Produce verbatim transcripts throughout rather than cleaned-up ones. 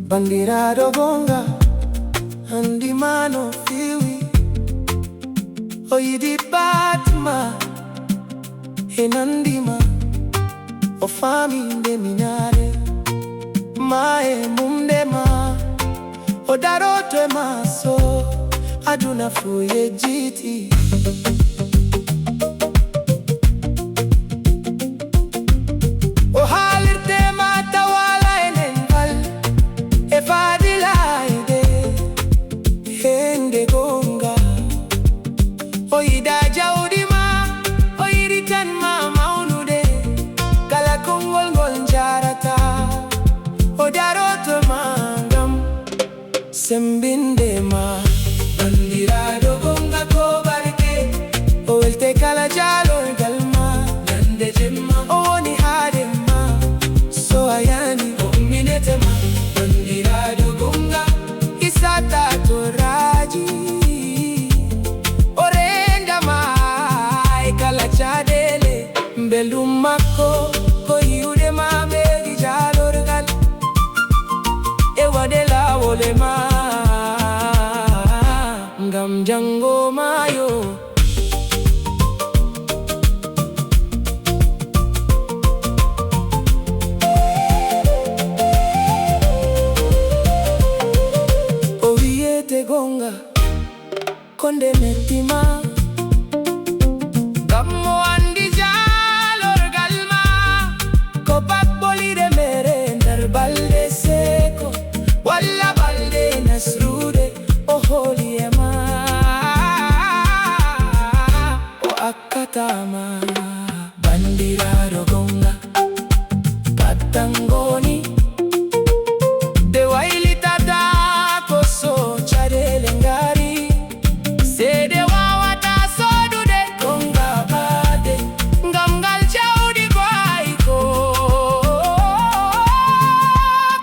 Banndiraaɗo goonga, anndi ma no feewi. O yiɗi baat ma, e nanndi ma. O faami nde miñaare ma e mumde ma. O darooto e ma so aduna fuu yejjiti. O haalirte ma tawa alaa e ndengal e fadilaayde. Hende goonga, o yiɗaa jawdi ma, o yiɗi tan ma mawnude. Kala konngol ngol njaarata, o darooto ma ngam semmbinde ma. Banndiraaɗo goonga ko barke, o welte kala jaalorgal ma. Ñande jemma o woni haade ma, so a yani o umminete ma. Banndiraaɗo goonga, hisata torraaji, o reenga ma e kala caɗeele. Belɗum makko ko yi'ude ma, ɓeydi jaalorgal e waɗde laawol e ma ngam janngo maayo. O wiyete goonga, ko nde metti ma, ngam mo anndi jaalorgal ma. Ko paɓɓoliiɗe meere nder balɗe seeko, walla balɗe nasrude, o hooli e ma, o akkataa ma. Banndiraaɗo goonga, pattango ni, nde waylitataa ko so caɗeele ngari. Ceede waawataa soodude goonga baade, ngam ngal jawdi ko ay ko,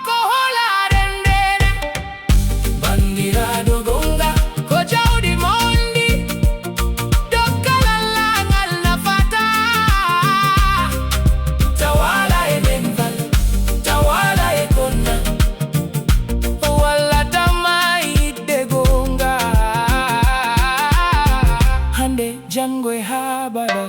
ko hoolaare ndeene. Banndiraaɗo goonga, ko jawdi monndi, dokkal Alla ngal nafataa. Tawa alaa e ndengal, tawa alaa e konna, o wallataa ma yiɗde goonga. Hannde, janngo e haa abada.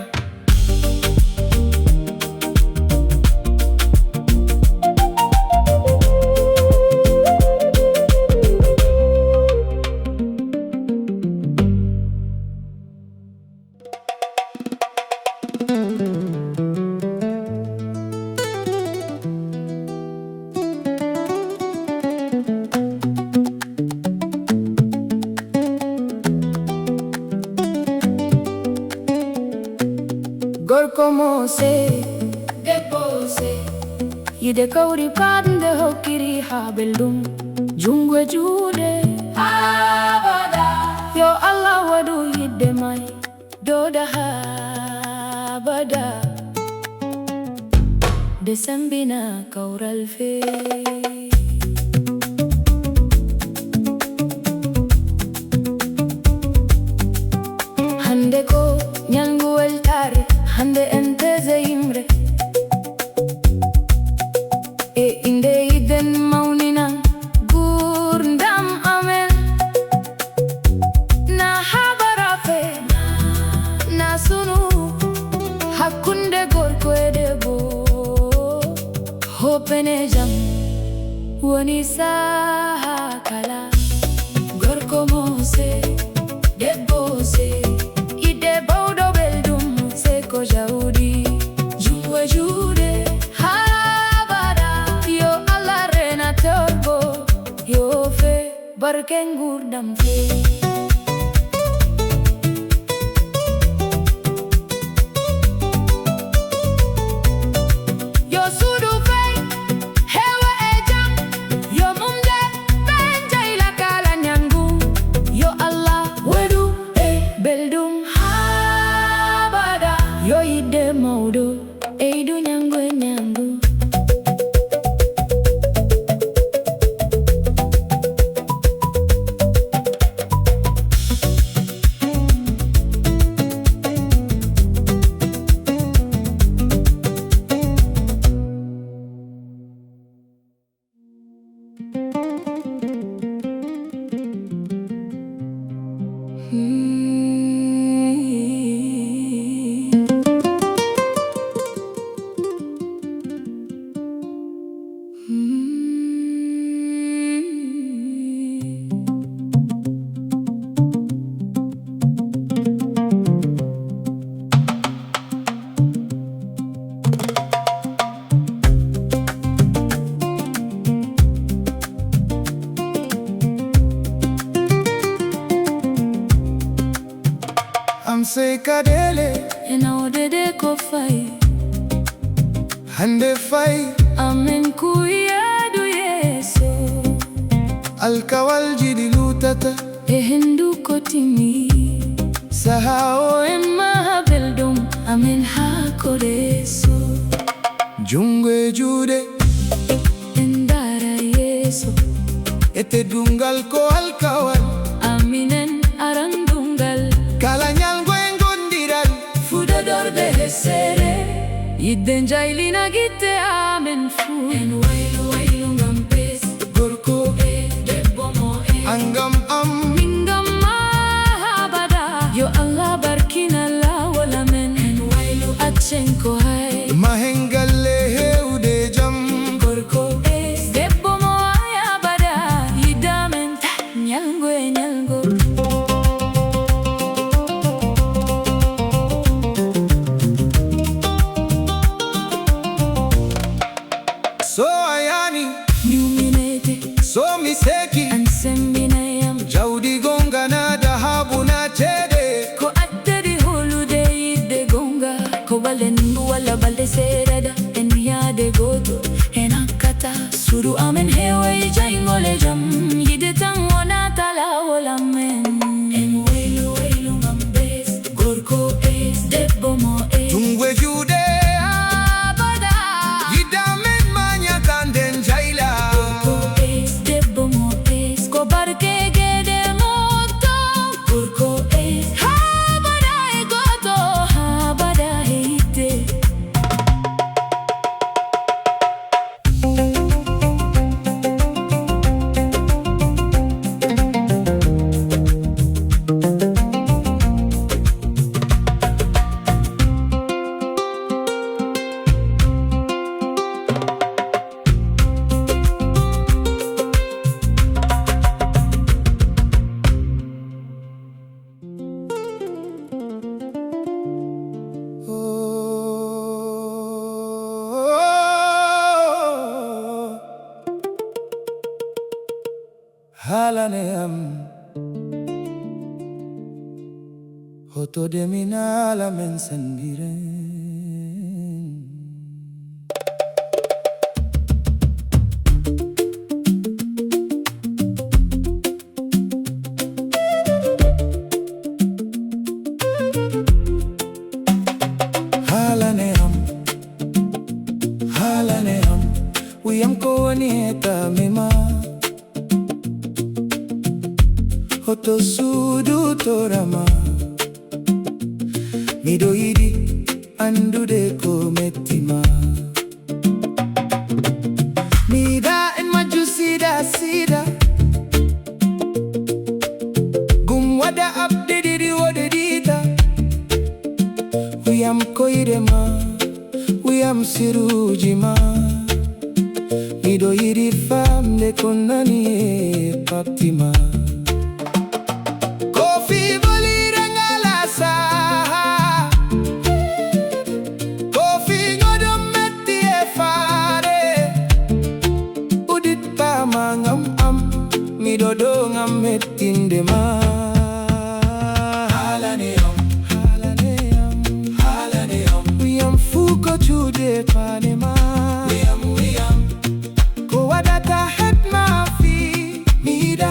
Gorko mo sey, debbo sey, yiɗde kawri paɗnde hokkiri haa belɗum, junngo e juuɗe, abada. Yo Alla waɗu yiɗde may dooda haa abada, nde semmbina kawral fey. Hannde ko ñalngu weltaare, hannde en teze yimre. E innde yiɗde mawnina nguurndam amen. Na habara fe, na sunu, hakkunde gorko e debbo. Hoppene jam woni saha kala. Gorko mo sey, debbo sey, yiɗde bawɗo belɗum sey ko jawdi. Junngo e juuɗe haa abada. Yo Alla reena torgo, yo fe barke nguurndam fey. Yo suudu fey heewa e jam, yo mumde ɓe njayla kala ñalngu. Yo Alla Sey kaɗeele. E nawde de ko fay. Hannde fay. Amen kuuyaadu yeeso. Alkawalji ɗi luutata. E henndu ko timmi. Sahaa o en maha belɗum. Amen haa ko reeso. Junngo e juuɗe. En ndaara yeeso. E teddungal ko alkawal. Aminen arandungal. Kala ñalngu e ngondiral. Fuɗɗorde e seere. Yiɗde njaylina gitte amen fuu. En waylu waylu ngam bes. Gorko e debbo mo e. An ngam am. Min ngam ma abada. Yo Allah barkina laawol amen. En waylu accen ko hay. Mahen galle heewde jam. Gorko e debbo mo e abada. Yiɗde amen. Ñalngu e ñalngu. So a yani. Mi umminete. So mi seki. An sembinayam. Jawdi gonga na dahabu na ceede. Ko addadi holude yiɗde gonga. Ko balɗe ndu walla balɗe seeɗa da. En yaade gooto. En akkata. Suudu amen heeway jayngol e jam. Yiɗde tan wonata laawol amen. En waylu waylu ngam bes. Gorko e debbo mo e. Junngo e juuɗe. Abada. Yiɗde amen mañata nden jayla. Gorko e debbo mo e. Ko barke geɗe mootto. Gorko e. Haa abada e gooto. Haa abada e yiɗde. Haalane am, hoto de mi naala men senndiren. Haalane am, haalane am, wiyam ko woni e taami ma. Hoto suudu torama. Miɗo yiɗi anndude ko metti ma. Mi yiɗa en majju sida sida. Gum waɗa abɗe ɗiɗi woɗe ɗiɗa. Wiyam koyɗe ma, wiyam siruuji ma. Miɗo yiɗi famde ko nani e papti ma. Ko fii ɓoliire ngala saha. Ko fii ngoɗo metti e faare. Uɗit paama ngam am, miɗo ɗo ngam mettinde ma. Haalane am, haalane am, haalane am. Wiyam fuu ko juuɗe paane ma. Wiyam, wiyam. Ko waɗata het ma fii mi yiɗa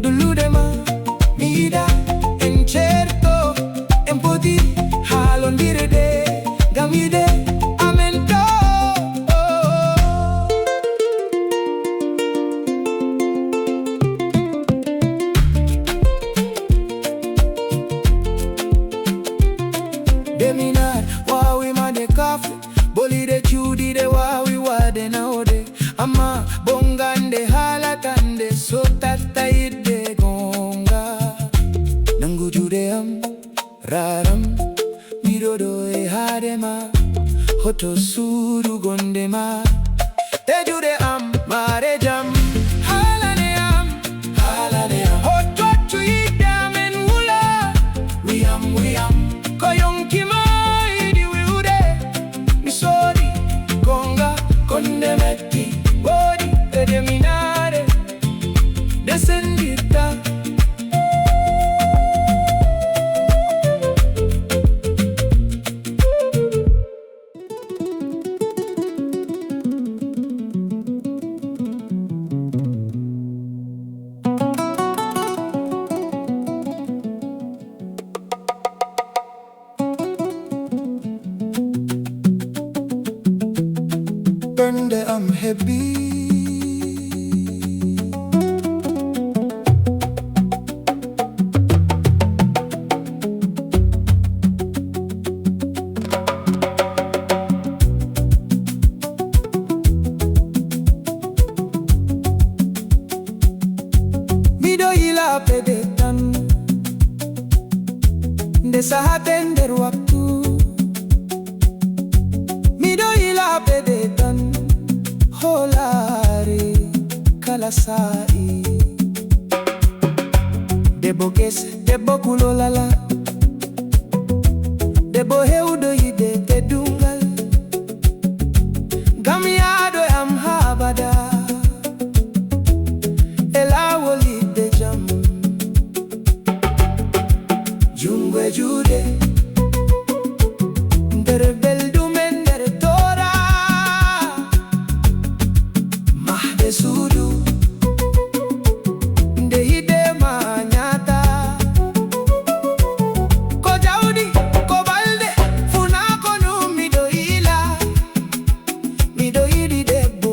dullude ma, mi yiɗa en ceerto, en poti haalondire de, ngam yiɗde amen ɗo. Deminaar waawi maande kafe, boliiɗe cuuɗiiɗe waawi waɗde nawde. Amma bongande haalatande so tatta yiɗde goonga. Nanngu juuɗe am, raaram, miɗo ɗo e haade ma. Hoto suudu gonde ma, e juuɗe am, maare jam. Haalane am, haalane am. Hoto accu yiɗde amen wula. Wiyam, wiyam, ko yonki ma yiɗi wi'ude. Mi soodi goonga, ko nde metti, woodi e deminaare, nde senndirta. bi. Miɗo yila pede tan, nde sahaten nder waktu. Miɗo yila pede tan, hoolaare kala saa'i. Debbo kese, debbo kulolala, debbo hewɗo yiɗde teddungal. Ngam yahdo e am haa abada, e laawol yiɗde jam. Junngo e juuɗe, nder belɗum e nder toora, mahde suudu, nde yiɗde ma ñaata. Ko jawdi, ko balɗe, fuu naa ko ɗum miɗo yila. Miɗo yiɗi debbo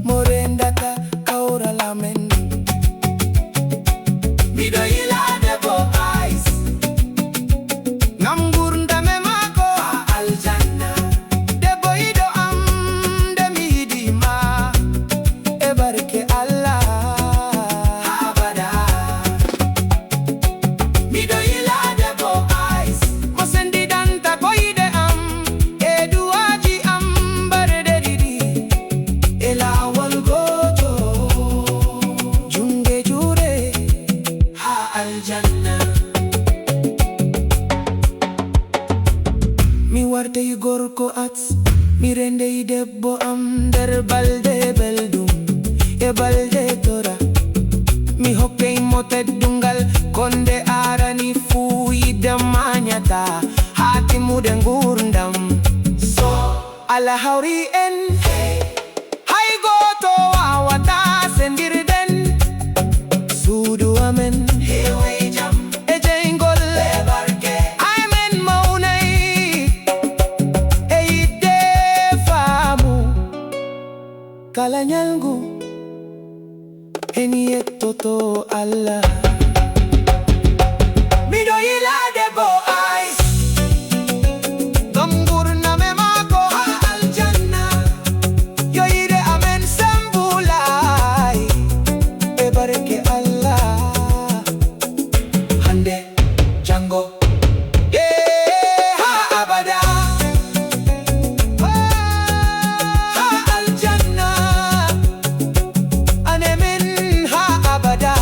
mo renndata kawral amen. Miɗo yila debbo Ice, ngam nguurndam e maako haa aljanna. Debbo yiɗo am, nde mi yiɗi ma, e barke Allah, haa abada. Miɗo yila debbo Ice, mo senndidanta koyɗe am e duwaaji am mbarɗe ɗiɗi e laawol gooto, junngo e juuɗe haa aljanna. Mi wartay gorko at, mi renndey debbo am nder balɗe belɗum e balɗe toora. Mi hokkey mo teddungal, ko nde arani fuu yiɗde ma ñaata, haa timmude nguurndam. So Allah hawri en, hay gooto waawataa senndirden. Suudu amen heeway jam e jeyngol e barke. Amen mawnay e yiɗde faamu. Kala ñalngu en yettoto Allah. Miɗo yila debbo Ice, ngam nguurndam e maako haa aljanna. Yo yiɗde amen semmbulay e barke Allah. Hannde, janngo, e haa abada. Haa aljanna, an e min haa abada.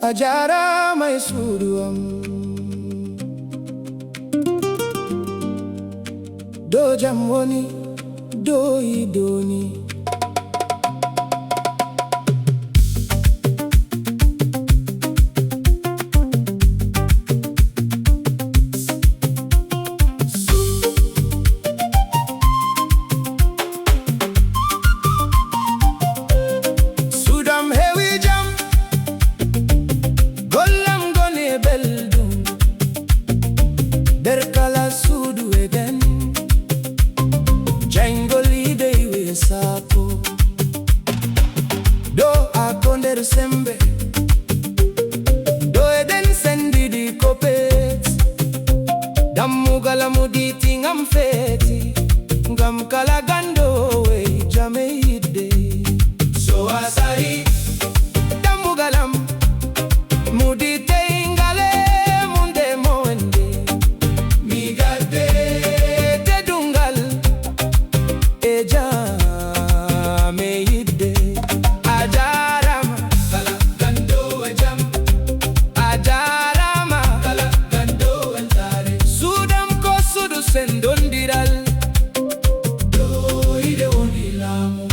A jaaraama e suudu am. Ɗo jam woni, ɗo yiɗo ni. Suudu am heewi jam, golle am ngoni e belɗum. Nder kala suudu eɗen, jayngol yiɗde iwi e sappo. Ɗo a ko nder semmbe, ɗo eɗen senndiɗi ko pet. Dammugal am udditi ngam feeti, ngam kala ganndoowo e jam e yiɗde. So a sari dammugal am, mi udditey ngal e mum nde mo wonde. Mi gadde teddungal e jam e yiɗde. A jaaraama kala ganndoowo jam. A jaaraama kala ganndoowo weltaare. Suudu am ko suudu senndondiral. Ɗo yiɗde woni laamu.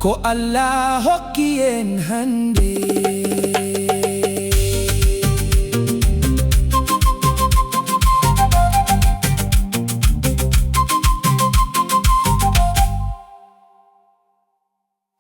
Ko Allah hokki en hannde.